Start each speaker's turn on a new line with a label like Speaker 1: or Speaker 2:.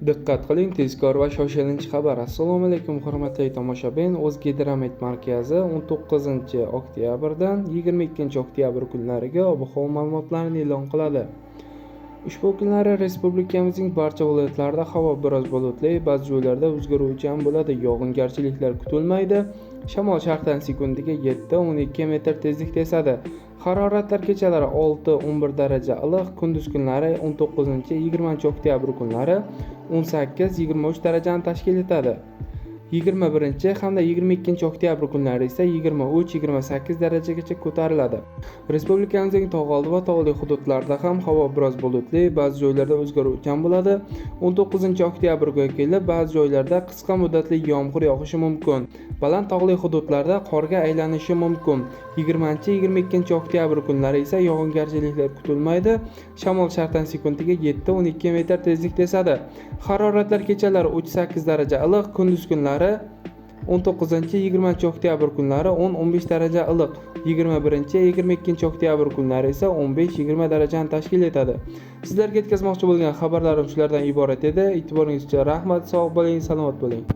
Speaker 1: Diqqat qiling, tezkor va shoshilinch xabar. Assalomu alaykum, hurmatli tomoshabin. O'zgidromet markazi 19-oktyabrdan 22-oktyabr kunlariga ob-havo ma'lumotlarini e'lon qiladi. Ushbu kunlari respublikamizning barcha viloyatlarida havo biroz bulutli, ba'zi joylarda o'zgaruvchan bo'ladi. Yog'ingarchiliklar kutilmaydi. Shamol sharqdan sekundiga 7-12 metr tezlikda esadi. Haroratlar kechalari 6-11 daraja iliq, kunduz kunlari 19-20 oktyabr kunlari 18-23 darajani tashkil etadi. 21 hamda 22 oktyabr kunlari esa 23-28 darajagacha ko'tariladi. Respublikamizning tog' oldi va tog'li hududlarida ham havo biroz bulutli, ba'zi joylarda o'zgaruvchan bo'ladi. 19 oktyabrga kelib ba'zi joylarda qisqa muddatli yomg'ir yog'ishi mumkin. Baland tog'li hududlarda qorga aylanishi mumkin. 20-22 oktyabr kunlari esa yog'ingarchiliklar kutilmaydi. Shamol sharqdan sekundiga 7-12 metr tezlikda esadi. Haroratlar kechalari 3-8 daraja iliq, kunduz kunlari 19-20 oktyabr kunlari 10-15 daraja iliq, 21-22 oktyabr kunlari esa 15-20 darajani tashkil etadi. Sizlarga yetkazmoqchi bo'lgan xabarlarim shulardan iborat edi. E'tiboringiz uchun rahmat, sog' bo'ling, salomat bo'ling.